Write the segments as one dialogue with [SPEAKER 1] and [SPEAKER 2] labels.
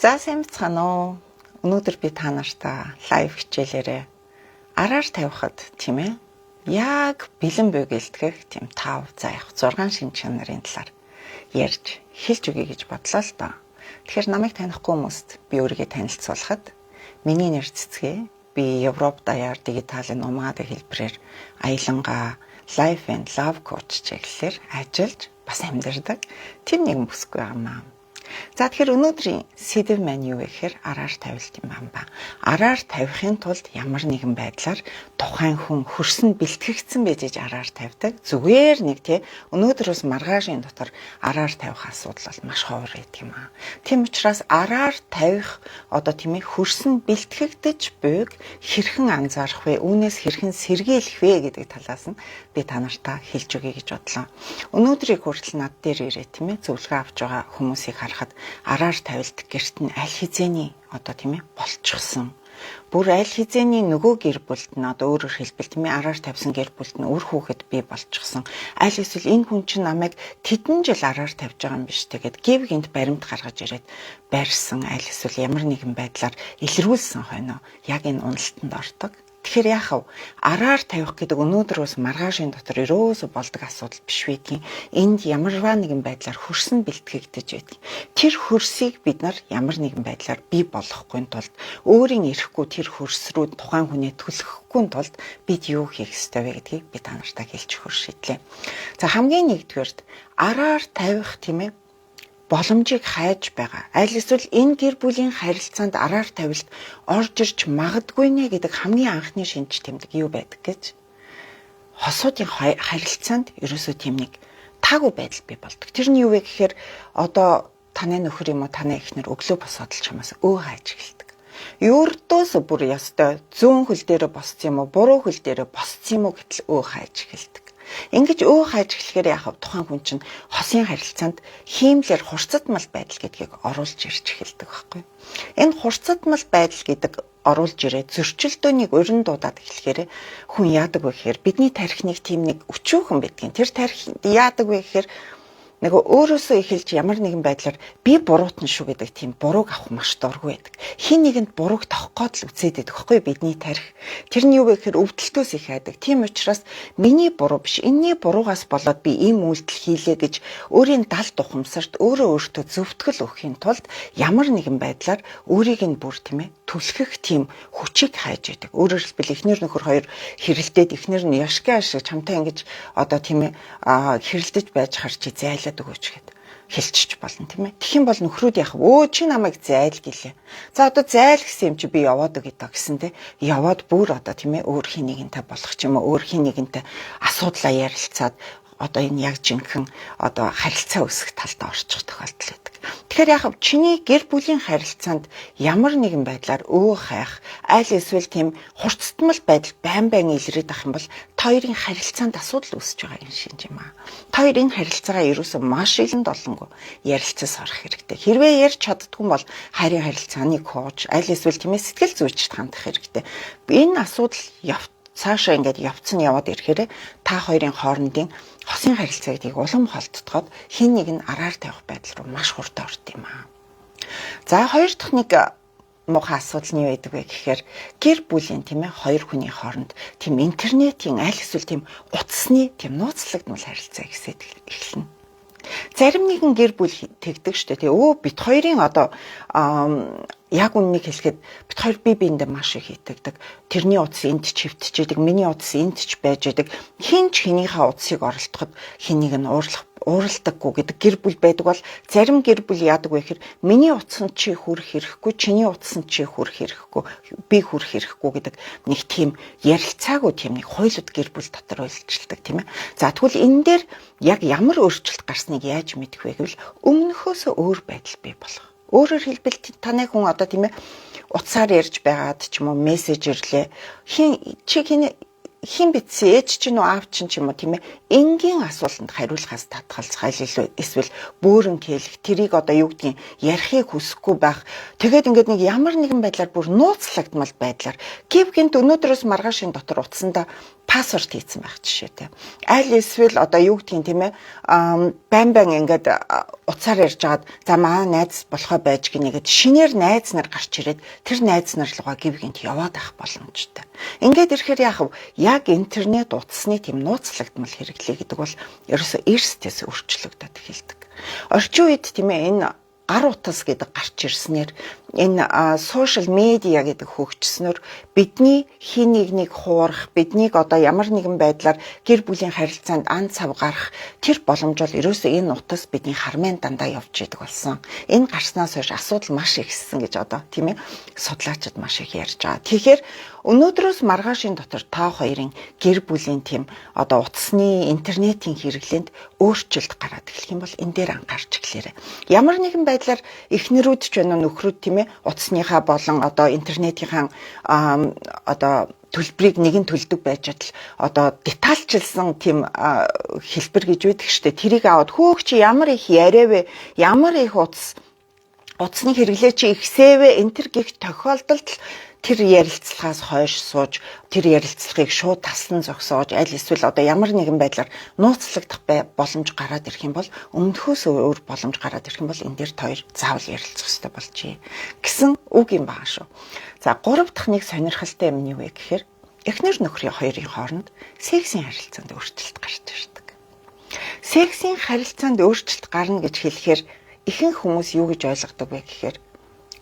[SPEAKER 1] За сайн бацгаана уу? Өнөөдөр би та нартай live хичээлээрээ араар тавихад, тийм ээ, яг бэлэн буй гэлтгэх тийм 5, за яг 6 шинж чанарын талаар ярьж хэлж өгье гэж бодлоо л доо. Тэгэхээр намайг танихгүй хүмүүст би өөрийгөө танилцуулахад миний нэр Цэцгээ. Би Европ даяар дигиталын nomad хэлбэрээр аялангаа life and love coach чиглэлээр ажиллаж бас амьдардаг. Тэр нэгэн бүсгүй юм аа. За, тэгэхээр өнөөдрийн сэдэв маань юу вэ гэхээр араар тавилт юм байна. Араар тавихын тулд ямар нэгэн байдлаар тухайн хүн хөрс нь бэлтгэгдсэн байж араар тавьдаг. Зүгээр нэг тий өнөөдрөөс маргаашийн дотор араар тавих асуудал бол маш ховор байдаг юм аа. Тийм учраас араар тавих одоо, тийм ээ, хөрс нь бэлтгэгдэж буйг хэрхэн анзаарах вэ? Үүнээс хэрхэн сэргийлэх вэ гэдэг талаас нь би та нартай хэлж өгье гэж бодлоо. Өнөөдрийг хүртэл над дээр ирээ, тийм ээ, зөвлөгөө авч байгаа хүмүүсийг харахад араар тавилт гэрт нь аль хэзээний одоо, тийм ээ, болчихсон. Бүр аль хэзээний нөгөө гэр бүлд нь, одоо өөрөөр хэлбэл, тийм ээ, араар тавьсан гэр бүлд нь үр хүүхэд бий болчихсон. Аль эсвэл энэ хүн чинь намайг тэдэн жил араар тавьж байгаа юм биш, тэгээд гэв гэнэт баримт гаргаж ирээд барьсан, аль эсвэл ямар нэгэн байдлаар илрүүлсэн хойноо яг энэ уналтанд ордог. Тэгэхээр яах вэ? Араар тавих гэдэг өнөөдрөөс маргаашийн дотор ерөөсө болдог асуудал биш байдгийн. Энд ямарваа нэгэн байдлаар хөрс нь бэлтгэгдэж байдаг. Тэр хөрсийг бид нар ямар нэгэн байдлаар бий болгохгүй тулд, өөрийн эрэхгүй тэр хөрс рүү тухайн хүнээ түлхэхгүй тулд бид юу хийх ёстой вэ гэдгийг би та нартай хэлж өгөхөөр шийдлээ. За, хамгийн нэгдүгээрт араар тавих, тийм ээ, боломжийг хайж байгаа. Аль эсвэл энэ гэр бүлийн харилцаанд араар тавилт орж ирж магадгүй нэ гэдэг хамгийн анхны шинж тэмдэг юу байдаг гэж, хосуудын харилцаанд ерөөсөө тийм нэг таагүй байдал бий болдог. Тэр нь юу вэ гэхээр одоо таны нөхөр юм уу, таны эхнэр өглөө босоод л чамаас өө хайж эхэлдэг. Ердөөс бүр ёстой зүүн хөл дээрээ боссон юм уу, буруу хөл дээрээ боссон юм уу гэтэл өө хайж эхэлдэг. Ингэж өө хайж эхлэхээр яах вэ? Тухайн хүн чинь хосын харилцаанд хиймлэр хурцадмал байдал гэдгийг оруулж ирж эхэлдэг байхгүй. Энэ хурцадмал байдал гэдэг оруулж ирээд зөрчилдөөнийг урин дуудаад эхлэхээр хүн яадаг вэ гэхээр бидний тархиныг тийм нэг өчүүхэн байдгийн. Тэр тархи яадаг вэ гэхээр нөгөө өөрөөсөө эхэлж ямар нэгэн байдлаар би буруутан шүү гэдэг тийм бурууг авах маш дургүй байдаг. Хэн нэгэнд бурууг тоох гээд л үзээд байдаг байхгүй бидний тархи. Тэр нь юу вэ гэхээр өвдөлтөөс их айдаг. Тийм учраас миний буруу биш, энэний буруугаас болоод би ийм үйлдэл хийлээ гэж өөрийн далд ухамсарт өөрөө өөртөө зөвтгөл өгөхийн тулд ямар нэгэн байдлаар өөрийг нь бүр, тийм ээ, түлхэх тийм хүчийг хайж байдаг. Өөрөөр хэлбэл, эхнэр нөхөр хоёр хэрэлдээд эхнэр нь яшгаа шиг чамтай ингэж одоо, тийм ээ, хэрэлдэж байж хар чи зайлаад өгөөч гээд хэлчих болно, тийм ээ. Тэгэх юм бол нөхрүүд яах вэ? Өө, чи намайг зайл гэлээ. За, одоо зайл гэсэн юм чи би яваад өгье доо гэсэн те. Яваад бүр одоо, тийм ээ, өөр хэн нэгэнтэй болох ч юм уу, өөр хэн нэгэнтэй асуудлаа ярилцаад одоо энэ яг жинхэнэ одоо харилцаа үүсгэх талдаа орчих тохиолдол байдаг. Тэгэхээр яг чиний гэр бүлийн харилцаанд ямар нэгэн байдлаар өө хайх, аль эсвэл тийм хурцтмал байдал байн байн илрээд ах юм бол та хоёрын харилцаанд асуудал үүсэж байгаа юм шинж юм аа. Та хоёрын харилцаагаа ерөөсөө маш илэн долонгүй ярилцаж орох хэрэгтэй. Хэрвээ ярьж чаддгүй бол хайрын харилцааны coach, аль эсвэл, тийм ээ, сэтгэл зүйчд хандах хэрэгтэй. Энэ асуудал явт цаашаа ингээд явцсан яваад ирэхээр та хоёрын хоорондын хосын харилцаа гэдгийг улам холдтгоод хэн нэг нь араар тавих байдал руу маш хурдан ордог юм аа. За, хоёр дахь нэг муухай асуудал нь юу байдаг вэ гэхээр гэр бүлийн, тийм ээ, хоёр хүний хооронд тийм интернетийн, аль эсвэл тийм утасны тийм нууцлагдмал харилцаа ихсээд эхэлнэ. Зарим нэгэн гэр бүл тэгдэг штэ, тий, өө, бид хоёрын одоо яг үнэнийг хэлэхэд бид хоёр бие биендээ маш их итгэдэг. Тэрний утас энд ч хэвтчихэдэг, миний утас энд ч байж идэг. Хэн ч хэнийхээ утсыг оролдоход хэнийг нь уурлах ууралдаггүй гэдэг гэр бүл байдаг бол зарим гэр бүл яадаг вэ гэхээр миний утсанд чи хүрэх хэрэггүй, чиний утсанд чи хүрэх хэрэггүй, би хүрэх хэрэггүй гэдэг нэг тийм ярилцаагүй тийм нэг хуйлууд гэр бүл дотор үйлчилдэг, тийм ээ. За, тэгвэл энэ дээр яг ямар өөрчлөлт гарсныг яаж мэдэх вэ гэвэл өмнөхөөсөө өөр байдал бий болох. Өөрөөр хэлбэл, таны хүн одоо, тийм ээ, утсаар ярьж байгаад ч юм уу мессеж ирлээ. Хэн чи, хэн хэн бичсэн, ээж чинь үү, аав чинь ч юм уу, тийм ээ, энгийн асуултанд хариулахаас татгалзах, аль эсвэл бөөрөн кэлэх, тэрийг одоо юу гэдгийг ярихыг хүсэхгүй байх. Тэгээд ингээд нэг ямар нэгэн байдлаар бүр нууцлагдмал байдлаар гэв гэнэт өнөөдрөөс маргаашийн дотор утсандаа Password хийсэн байх жишээтэй. Аль эсвэл одоо юу гэдгийг, тийм ээ, байн байн ингээд утсаар ярьж байгаад, за, маа найз болохоо байж гинэ гэд шинээр найз нар гарч ирээд тэр найз нар руугаа гэв гинт яваад байх боломжтой. Ингээд ирэхээр яах вэ? Яг интернет, утасны тийм нууцлагдмал хэрэглээ гэдэг бол ерөөсөө эрстэйс өөрчлөгдөд эхэлдэг. Орчин үед, тийм ээ, энэ гар утас гэдэг гарч ирснээр, энэ social media гэдэг хөгжснөөр бидний хин нэг нэг хуурах, биднийг одоо ямар нэгэн байдлаар гэр бүлийн харилцаанд ан цав гарах тэр боломж бол ерөөсөө энэ утас бидний хармын дандаа явж идэг болсон. Энэ гарснаас хойш асуудал маш ихссэн гэж одоо, тийм ээ, судлаачид маш их ярьж байгаа. Тэгэхээр өнөөдрөөс маргаашийн дотор та хоёрын гэр бүлийн тийм одоо утасны, интернетийн хэрэглээнд өөрчлөлт гараад эхлэх юм бол энэ дээр анхаарч эхлээрэй. Ямар нэгэн байдлаар эхнэрүүд ч байна уу, нөхрүүд, тийм ээ, утасныхаа болон одоо интернетийнхаа одоо төлбөрийг нэгэн төлдөг байж адил одоо детальчилсан тийм хэлбэр гэж байдаг штэ. Тэрийг аваад, хөөх, чи ямар их яриа вэ? Ямар их утасны хэрэглээ чи ихсээвэ энэ төр гих тохиолдолд тэр ярилцлагаас хойш сууж, тэр ярилцлагыг шууд таслан зогсоож, аль эсвэл одоо ямар нэгэн байдлаар нууцлагдах боломж гараад ирэх юм бол, өмнөхөөс өөр боломж гараад ирэх юм бол энэ дээр хоёр заавал ярилцах хэрэгтэй болжээ гэсэн үг юм байна шүү. За, гурав дахь нэг сонирхолтой юм нь юу вэ гэхээр эхнэр нөхрийн хоёрын хооронд сексийн харилцаанд өөрчлөлт гарч ирдэг. Сексийн харилцаанд өөрчлөлт гарна гэж хэлэхээр ихэнх хүмүүс юу гэж ойлгодог вэ гэхээр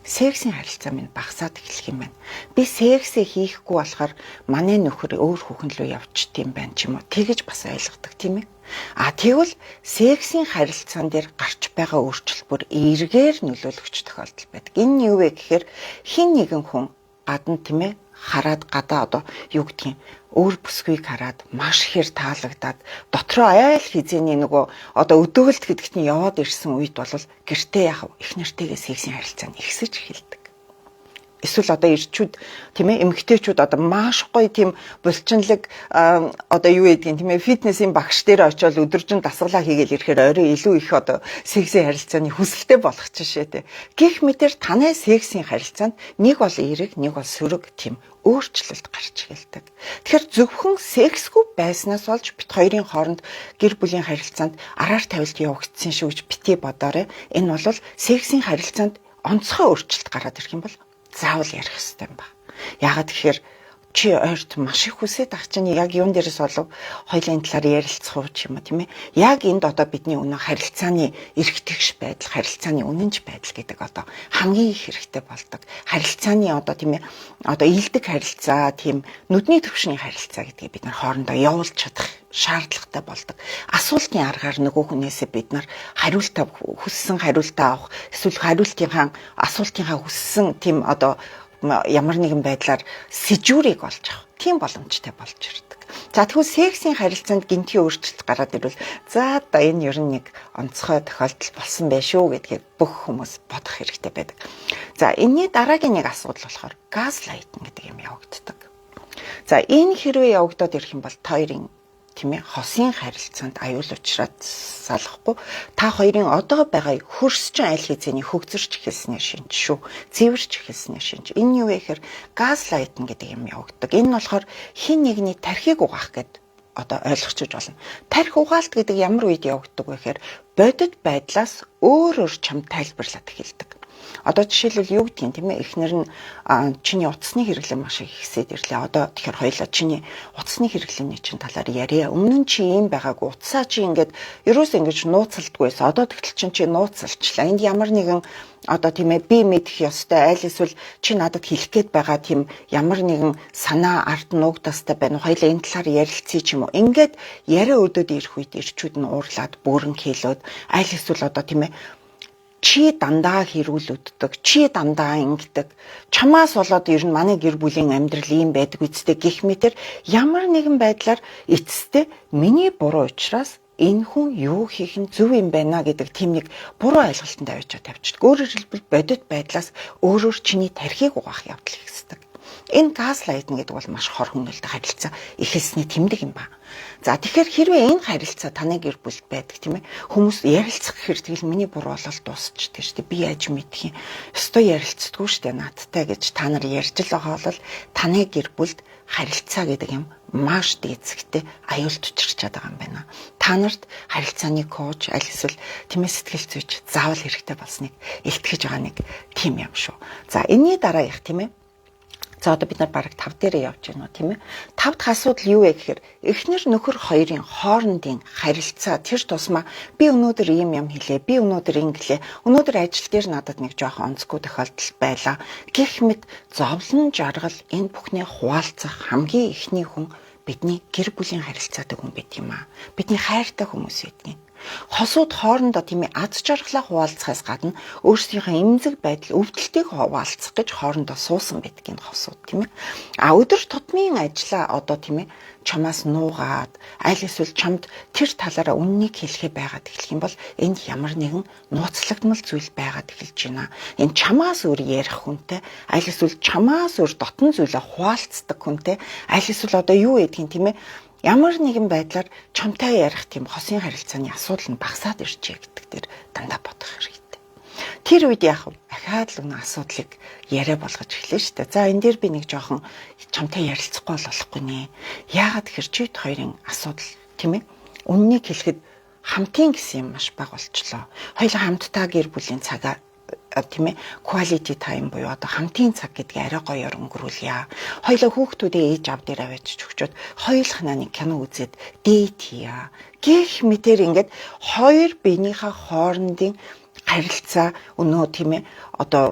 [SPEAKER 1] сексийн харилцаа минь багасаад эхлэх юм байна. Би сексээ хийхгүй болохоор манай нөхөр өөр хүүхэн лүү явчихд юм байна ч юм уу. Тэгэж бас ойлгодог, тийм ээ. А тэгвэл сексийн харилцаан дээр гарч байгаа өөрчлөлт бүр эргээр нөлөөлөгч тохиолдол байдаг. Энэ нь юу вэ гэхээр хин нэгэн хүн гадна, тийм ээ, хараад, гадаа одоо юу гэдгийг, өөр бүсгүйг хараад маш ихээр таалагдаад дотроо айл хизээний нөгөө одоо өдөөлт гэдэгт нь яваад ирсэн үед бол гэртээ яах вэ? Их нэртэйгээ сексийн харилцаа нь ихсэж эхэлдэг. Эсвэл одоо эрчүүд, тийм ээ, эмэгтэйчүүд одоо маш гоё тийм булчинлаг, одоо юу гэдгийг, тийм ээ, фитнесийн багш дээр очиод өдөржин дасгалаа хийгээл ирэхээр орой илүү их одоо сексийн харилцааны хүсэлтэй болох жишээтэй. Гэх мэтэр танай сексийн харилцаанд нэг бол эерэг, нэг бол сөрөг тийм өөрчлөлт гарч эхэлдэг. Тэгэхээр зөвхөн сексгүй байснаас болж бит хоёрын хооронд гэр бүлийн харилцаанд араар тавилт явагдсан шүү гэж битгий бодоорой. Энэ бол сексийн харилцаанд онцгой өөрчлөлт гараад ирэх юм бол заавал ярих хэрэгтэй юм ба. Яагаад тэгэхээр чи ойрт маш их хүсээд ах чинь яг юун дээрээс болов, хоёлын талаар ярилцах уу ч юм уу, тийм ээ. Яг энд одоо бидний өнөө харилцааны эрхтгш байдал, харилцааны үнэнч байдал гэдэг одоо хамгийн их хэрэгтэй болдог. Харилцааны одоо, тийм ээ, одоо ийдэг харилцаа, тийм нүдний төвшний харилцаа гэдгийг бид нар хоорондоо явуулж чадах шаардлагатай болдог. Асуултын аргаар нөгөө хүнээсээ бид нар хариултаа, хүссэн хариултаа авах, эсвэл хариултынхаа, асуултынхаа хүссэн тийм одоо ямар нэгэн байдлаар сэжүүрийг олж авах тийм боломжтой болж ирдэг. За, тэгвэл сексийн харилцаанд гинтийн өөрчлөлт гараад ирвэл за одоо энэ ер нь нэг онцгой тохиолдол болсон байх шүү гэдгийг бүх хүмүүс бодох хэрэгтэй байдаг. За, энэний дараагийн нэг асуудал болохоор gaslighting гэдэг юм явагддаг. За, энэ хэрвээ явагдаад ирэх юм бол та хоёрын, тийм ээ, хосын харилцаанд аюул учраад салахгүй, та хоёрын одоо байгаа хөрс чинь аль хэзээний хөгзөрч эхэлсний шинж шүү. Зэвэрч эхэлсний шинж. Энэ юу вэ гэхээр gaslighting гэдэг юм явагддаг. Энэ нь болохоор хин нэгний тархийг угаах гэдэг одоо ойлгочих болно. Тархи угаалт гэдэг ямар үед явагддаг вэ гэхээр бодит байдлаас өөр өөр чам тайлбарлаад эхэлдэг. Одоо жишээлбэл, юу гэдгийг, тийм ээ, эхнэр нь чиний утасны хэрэглээ маш их ихсээд ирлээ. Одоо тэгэхээр хоёлаа чиний утасны хэрэглээний чинь талаар ярья. Өмнө нь чи ийм байгаагүй. Утсаа чи ингээд ерөөс ингэж нууцалдаггүй байсан. Одоо тэгтэл чинь чи нууцалчлаа. Энд ямар нэгэн одоо, тийм ээ, би мэдэх ёстой, аль эсвэл чи надад хэлэх гээд байгаа тийм ямар нэгэн санаа ард нуугдастай байна уу? Хоёлаа энэ талаар ярилцъя ч юм уу. Ингээд яриа өдөөд ирэх үед эрчүүд нь уурлаад, бүрэн хэлөөд, аль эсвэл одоо, тийм ээ, чи дандаа хэрүүл өгдөг, чи дандаа ингэдэг. Чамаас болоод ер нь манай гэр бүлийн амьдрал ийм байдаг үсттэй гэх мэтэр ямар нэгэн байдлаар эцэстээ миний буруу учраас энэ хүн юу хийх нь зөв юм байна гэдэг тийм нэг буруу ойлголтод авчиж тавьчихдаг. Өөрөөр хэлбэл, бодит байдлаас өөрөөр чиний тархийг угаах явдал хийгддэг. Энэ gaslighting гэдэг бол маш хор хөнөөлтэй харилцаа эхэлсний тэмдэг юм ба. За, тэгэхээр хэрвээ энэ харилцаа таны гэр бүлд байдаг, тийм ээ, хүмүүс ярилцах гэхээр тэгэл миний буруу болол дуусчихдээ шүү дээ. Би яаж мэдэх юм? Ёстой ярилцдаггүй шүү дээ наадтай гэж та нар ярьж л байгаа бол таны гэр бүлд харилцаа гэдэг юм маш дийцэгтэй аюулт учирчаад байгаа юм байна. Та нарт харилцааны коуч аль эсвэл тийм ээ сэтгэл зүйч заавал хэрэгтэй болсныг илтгэж байгаа нэг тийм юм шүү. За энэний дараа их тийм ээ. За одоо бид нар бараг 5 дээрээ явж байна уу тийм ээ. 5 дахь асуудал юу вэ гэхээр эхнэр нөхөр хоёрын хоорондын харилцаа тэр тусмаа би өнөөдөр ийм юм хэлээ, би өнөөдөр инглээ, өнөөдөр ажил дээр надад нэг жоохон онцгүй тохиолдол байлаа. Гэх мэт зовлон жаргал энэ бүхний хуваалцах хамгийн эхний хүн бидний гэр бүлийн харилцаатай хүн байт юм аа. Бидний хайртай хүмүүс байдгийг. Хосууд хоорондоо тийм ээ аз жаргалаа хуваалцахаас гадна өөрсдийнхөө эмзэг байдал өвдөлтийг хуваалцах гэж хоорондоо суусан байдгийг хосууд тийм ээ. А өдөр тутмын ажлаа одоо тийм ээ чамаас нуугаад аль эсвэл чамд тэр талаараа үннийг хэлэхээ байгаад эхлэх юм бол энд ямар нэгэн нууцлагдмал зүйл байгаад эхэлж байна. Энэ чамаас өөр ярих хүнтэй аль эсвэл чамаас өөр дотн зүйлээ хуваалцдаг хүнтэй аль эсвэл одоо юу гэдгийг тийм ээ ямар нэгэн байдлаар чамтай ярих тийм хосын харилцааны асуудал нь багасаад иржээ гэдэг дээр дандаа бодох хэрэгтэй. Тэр үед яах вэ? Ахаад л үнэ асуудлыг яриа болгож эхлэв шүү дээ. За энэ дээр би нэг жоохон чамтай ярилцахгүй бол болохгүй нэ. Яагаад гэхэр чийт хоёрын асуудал тийм ээ? Үннийг хэлэхэд хамтын гэсэн юм маш бага болчлоо. Хоёулаа хамтдаа гэр бүлийн цагаа тийм ээ quality time буюу одоо хамтын цаг гэдгийг арай гоёор өнгөрүүлье. Хоёулаа хүүхдүүдээ ээж аав дээр аваачиж өгчөөд хоёулахнаа нэг кино үзээд date хийя. Гэх мэтэр ингээд хоёр биенийхээ хоорондын харилцаа өнөө тийм ээ одоо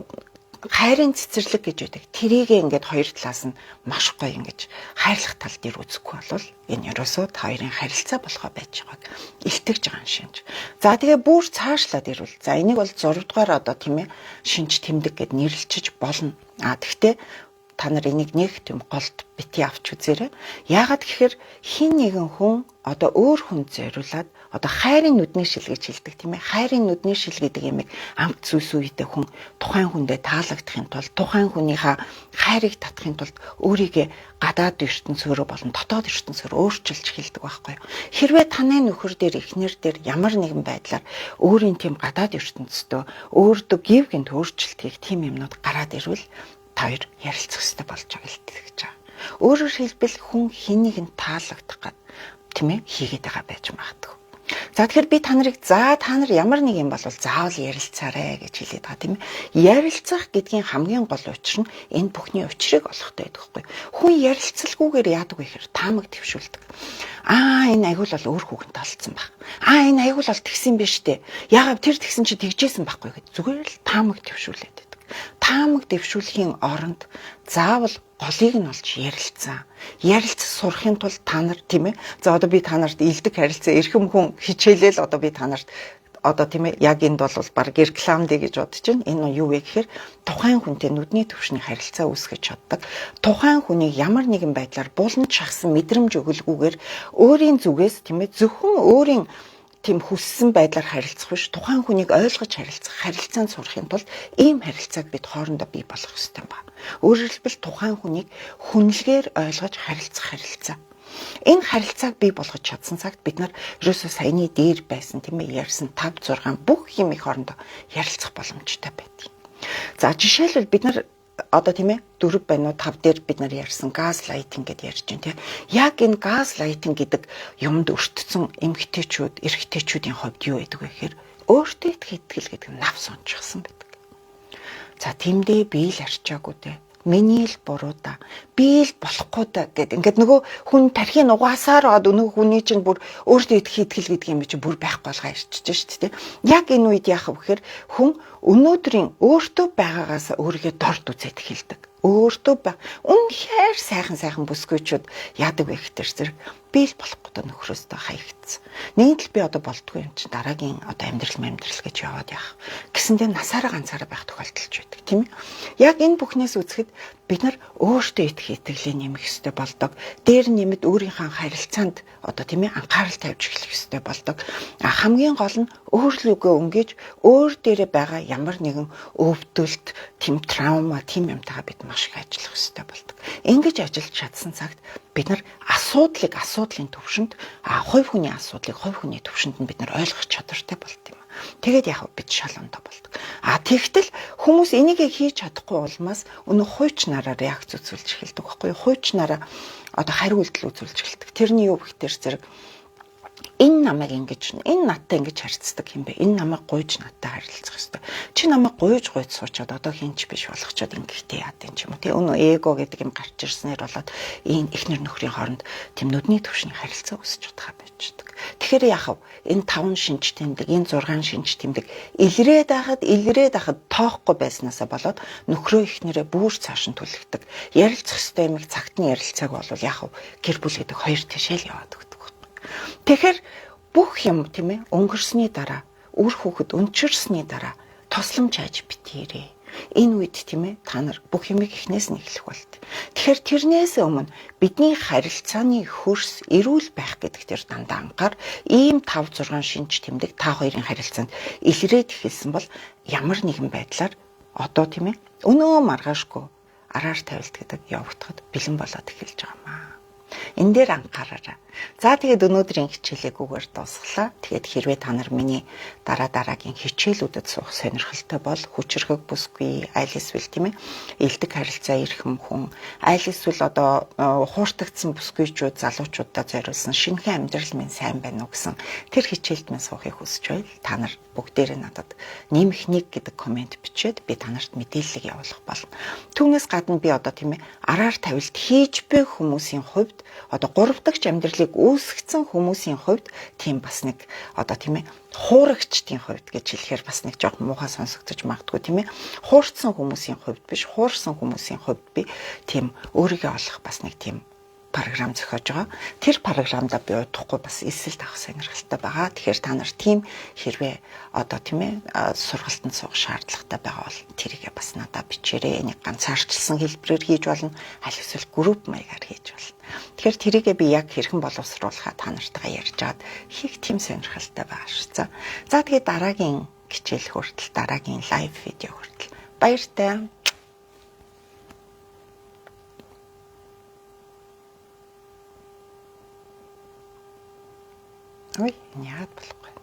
[SPEAKER 1] хайрын цэцэрлэг гэж байдаг. Тэрийг ингээд хоёр талаас нь маш гоё ингэж хайрлах тал дээр үзэхгүй бол энэ ерөөсөө та хоёрын харилцаа болохоо байж байгааг илтгэж байгаа юм шинж. За тэгээ бүр цаашлаад ирвэл за энийг бол 6 дугаар одоо тийм ээ шинж тэмдэг гэд нэрлэлчиж болно. А тэгтээ та нар энийг нэг тийм голд бити авч үзээрэй. Яагаад гэхээр хин нэгэн хүн одоо өөр хүнд зориулаад одоо хайрын нүдний шил гэж хэлдэг тийм ээ. Хайрын нүдний шил гэдэг юмыг амт зүйлс үедээ хүн тухайн хүндээ таалагдахын тулд тухайн хүнийхээ хайрыг татахын тулд өөрийгөө гадаад ертөнцөөрөө болон дотоод ертөнцөөр өөрчилж эхэлдэг байхгүй юу. Хэрвээ таны нөхөр дээр эхнэр дээр ямар нэгэн байдлаар өөрийн тийм гадаад ертөнцтөө өөртөө гів гинт өөрчлөлт хийх тийм юмнууд гараад ирвэл та хоёр ярилцах хэрэгтэй болж байгаа л гэж байгаа. Өөрөөр хэлбэл хүн хэн нэгэнд таалагдах гад тийм ээ хийгээд байгаа байж магадгүй. За тэгэхээр би та нарыг за та нар ямар нэг юм бол заавал ярилцаарэ гэж хэлээд байгаа тийм ээ. Ярилцах гэдгийн хамгийн гол учир нь энэ бүхний учирыг олохтой байдаг хгүй. Хүн ярилцалгүйгээр яадаг вэ гэхээр таамаг твшүүлдэг. Аа энэ аягүй бол өөр хүүхэнтэй олцсон баг. Аа энэ аягүй бол тэгсэн биш үү? Яагаад тэр тэгсэн чи тэгжсэн байхгүй гэд зүгээр л таамаг твшүүлээд байдаг. Таамаг дэвшүүлэхийн оронд заавал голыг нь олж ярилцаа. Ярилцах сурахын тулд та нар тийм ээ. За одоо би та нарт илдэг харилцаа эрхэм хүн хичээлэл одоо би та нарт одоо тийм ээ яг энд бол баг реклам дэ гэж бодож байна. Энэ нь юу вэ гэхээр тухайн хүнтэй нүдний төвшний харилцаа үүсгэж чаддаг. Тухайн хүнийг ямар нэгэн байдлаар булан чагсан мэдрэмж өгөлгүйгээр өөрийн зүгээс тийм ээ зөвхөн өөрийн тийм хүссэн байдлаар харилцах биш тухайн хүнийг ойлгож харилцах харилцаанд сурахын тулд ийм харилцааг бид хоорондоо бий болгох ёстой юм байна. Өөрөөр хэлбэл тухайн хүнийг хүнлэгээр ойлгож харилцах харилцаа. Энэ харилцааг бий болгож чадсан цагт бид нар ерөөсөө саяны дээр байсан тийм ээ ярьсан 5 6 бүх юм их хоорондоо ярилцах боломжтой байдаг. За жишээлбэл бид нар одоо тийм ээ 4 байна уу 5 дээр бид нар ярьсан gaslighting гэдээ ярьж байна тийм. Яг энэ gaslighting гэдэг юмд өртсөн эмэгтэйчүүд, эрэгтэйчүүдийн хувьд юу байдаг вэ гэхээр өөртөө итгэх итгэл гэдэг нь навс унчихсан байдаг. За тиймдээ би л арчаагүй те. Миний л буруу да. Би л болохгүй да гэд. Ингээд нөгөө хүн тархийг угаасаар байгаад нөгөө хүний чинь бүр өөртөө итгэх итгэл гэдэг юм чинь бүр байхгүй болгоо ирчихэж шүү дээ. Яг энэ үед яах вэ гэхээр хүн өнөөдрийн өөртөө байгаагаас өөрийгөө дорд үзээд эхэлдэг. Өөртөө үнэхээр сайхан сайхан бүсгүйчүүд яадаг вэ гэхээр зэрэг би л болохгүй доо нөхрөөсөө хаягдсан. Нэгэн л би одоо болдгоо юм чинь дараагийн одоо амьдрал амьдрал гэж яваад яах. Гэсэндээ насаараа ганцаараа байх тохиолдолч байдаг тийм ээ. Яг энэ бүхнээс үзэхэд бид нар өөртөө итгэх итгэлийг нэмэх ёстой болдог. Дээр нэмэд өөрийнхөө харилцаанд одоо тийм ээ анхаарал тавьж эхлэх ёстой болдог. А хамгийн гол нь өөрлөгөө өнгөж өөр дээрээ байгаа ямар нэгэн өвдөлт, тийм травма, тийм юмтайгаа бид маш их ажиллах ёстой болдог. Ингэж ажиллаж чадсан цагт бид нар асуудлыг асуудлын төвшөнд, хувь хүний асуудлыг хувь хүний төвшөнд нь бид нар ойлгох чадвартай болд юм. Тэгээд яг бид шал ондоо болдог. А тэгтэл хүмүүс энийг хийж чадахгүй улмаас өнөө хуйч нараа реакц үзүүлж эхэлдэг байхгүй юу? Хуйч нараа одоо хариу үйлдэл үзүүлж эхэлдэг. Тэрний юу гэхээр зэрэг энэ намайг ингэж, энэ надтай ингэж харьцдаг юм бэ? Энэ намайг гуйж надтай харилцах ёстой. Чи намайг гуйж гуйж суучаад одоо хинч биш болгочоод ингэхтэй яад юм ч юм уу. Тэ өнөө эго гэдэг юм гарч ирснээр болоод энэ эхнэр нөхрийн хооронд тэм нүдний төвшний харилцаа үүсэж чадхаа байждаг. Тэгэхээр яах вэ? Энэ 5 шинж тэмдэг, энэ 6 шинж тэмдэг илрээд байхад тоохгүй байснаасаа болоод нөхрөө эхнэрээ бүр цааш нь түлхдэг. Ярилцах ёстой юмыг цагт нь ярилцааг бол яах вэ? Гэр бүл гэдэг хоёр тишээл яваад өгдөг. Тэгэхээр бүх юм тийм ээ өнгөрсний дараа, үр хүүхэд өнчөрсний дараа тусламж хайж битээрээ. Энэ үед тийм ээ та нар бүх юмыг эхнээс нь эхлэх болт. Тэгэхээр тэрнээс өмнө бидний харилцааны хөрс эрүүл байх гэдэг дээр дандаа анхаар ийм 5 6 шинж тэмдэг та хоёрын харилцаанд илрээд эхэлсэн бол ямар нэгэн байдлаар одоо тийм ээ өнөө маргаашгүй араар тавилт гэдэг явагдахад бэлэн болоод эхэлж байгаа юм аа. Энэ дээр анхаараарай. За тэгээд өнөөдрийн хичээлийг үгээр дуусгалаа. Тэгээд хэрвээ та нар миний дараа дараагийн хичээлүүдэд суух сонирхолтой бол хүчирхэг бүсгүй, аль эсвэл тийм ээ элдэг харилцаа эрхэм хүн, аль эсвэл одоо хууртагдсан бүсгүйчүүд, залуучуудаа зориулсан шинэхэн амьдрал минь сайн байна уу гэсэн тэр хичээлд минь суухыг хүсэж байл. Та нар бүгдээрээ надад нэмэх нэг гэдэг комент бичээд би та нарт мэдээллийг явуулах болно. Түүнээс гадна би одоо тийм ээ араар тавилт хийж буй хүмүүсийн хувьд одоо 3 дахь амьдралыг үүсгэсэн хүмүүсийн хувьд тийм бас нэг одоо тийм ээ хуурагчдын хувьд гэж хэлэхээр бас нэг жоох муухай сонсогдож магадгүй тийм ээ хуурцсан хүмүүсийн хувьд биш, хуурсан хүмүүсийн хувьд би тийм өөрийгөө олох бас нэг тийм програм зохиож байгаа. Тэр програмда би удахгүй бас эсэлт авах сонирхолтой байгаа. Тэгэхээр та нар тийм хэрвээ одоо тийм ээ сургалтанд суух шаардлагатай байгаа бол тэрийгээ бас надад бичээрэй. Энийг ганцаарчилсан хэлбэрээр хийж болно. Аль эсвэл групп маягаар хийж болно. Тэгэхээр тэрийгээ би яг хэрхэн боловсруулахаа та нартайгаа ярьж аваад хийх тийм сонирхолтой байгаа шүү. За тэгээд дараагийн хичээл хүртэл, дараагийн live видео хүртэл баяртай. Ой, яагаад болохгүй.